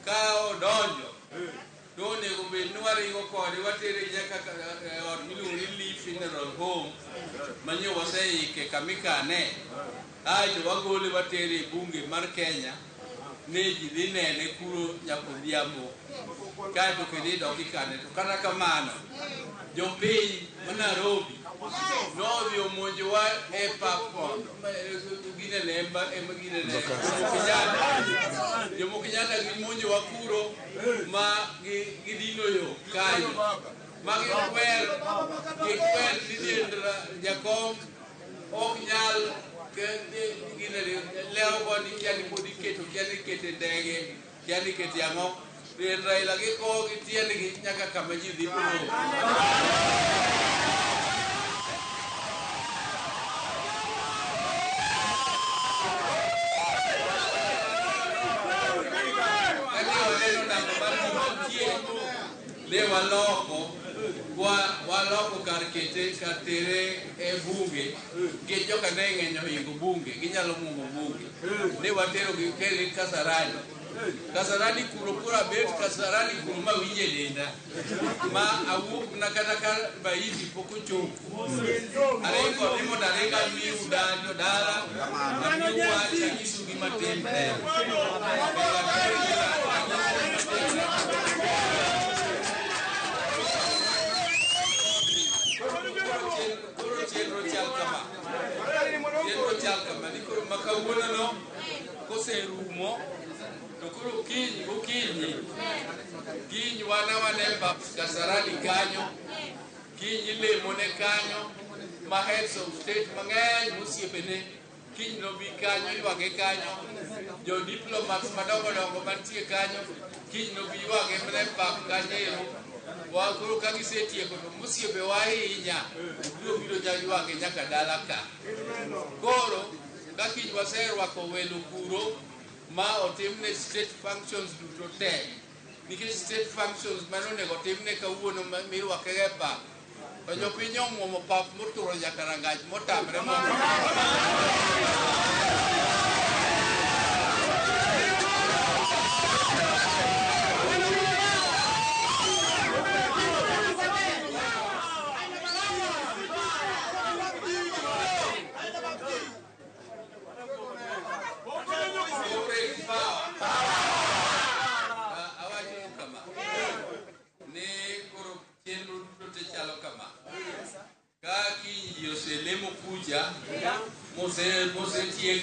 Ka odonjo to onego bed ni waringo kode watere nyaka e ot miluongo ni Lee Funeral Home manyo waseike kamikane, aeto wagole watere e bunge mar Kenya ne ji dhi nene kuro nyaka odhiambo, kaeto kendo idok ikane. To kata kamano, jopiny ma Nairobi nodhi omonjowa e pap ginene ema ginene Jomo Kenyatta. Jomo Kenyatta gimonjowa kuro ma gidino yo kanyo ma gikwer ni dend jakom ok nyal ginene lero go ni kia ni pod iketo, kia ni ikete ndege, kia ni ikete ang'o. Dend Raila gikowo gi tiendgi nyaka kama ji dhi puro. Kane waneno namba mar ji mantie, ne waloko waloko kar kete kar tere e bunge, nikech joka ne ng'eny ohingo bunge, ginyalo muomo bunge. Ne watero gi kere Kasarani. Kasarani kuro koro abet Kasarani kuro ma winje denda ma awuok na kata ka maiti pok ochopo. Aringo ni mondo aring amiu jodala, amiu wach, anyisu gima timre. Koro chenro chal kama. Chenro chal kama ni koro ma kawuono no koserumo to koro kiny gokinyi kiny wana wane pap Kasarani kanyo, kiny ilemone kanyo ma heads of state mang'eny mosiepene kiny nobi kanyo ywage kanyo, jo diplomats madongo dongo mantie kanyo kiny nobi ywage mana e pap kanyo ero. Wa koro ka gisetieko to mosiepewa ahinya biro biro ywage nyaka dala ka. Koro ka kiny waserwako welo kuro ma otimne state functions duto te, nikech state functions mane onego otimne kawuono mirwake e pap, to jopiny omuomo pap moturo nyaka rangach motamre mondo Comrades power. Awacho kama ni koro chenro duto te chalo kama. Ka kiny ji oselemo kucha mosetiek.